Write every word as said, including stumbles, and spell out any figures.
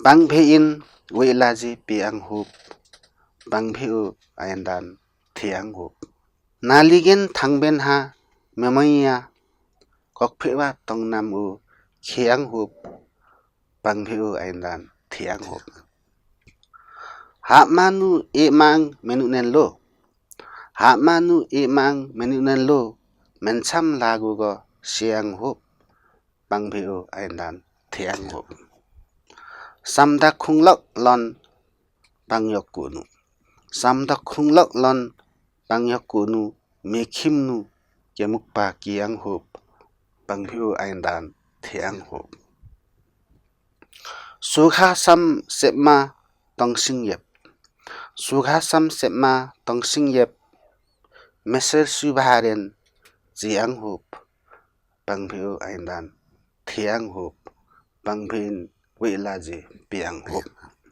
Pangpin wela ji piyang hup, pangpiu aindan thiyang hup. Naligen tangben ha memaya, kokpewa tongnam u khiyang hup, pangpiu aindan thiyang hup. Hama nu imang menunenlo, hama nu imang menunenlo, mensam lagu ko siyang hup, pangpiu aindan thiyang hup. Samdak khunglok lon pangyok kunu, samdak khunglok lon pangyok kunu, mikhim nu kemukpa kiyang hup, pangpiu aindan thiyang hup. Sukha sam sepma tongsing yep, sukha sam sepma tongsing yep, meser subaren jiyang hup, pangpiu aindan thiyang hup, pangpin wela ji piyang hup.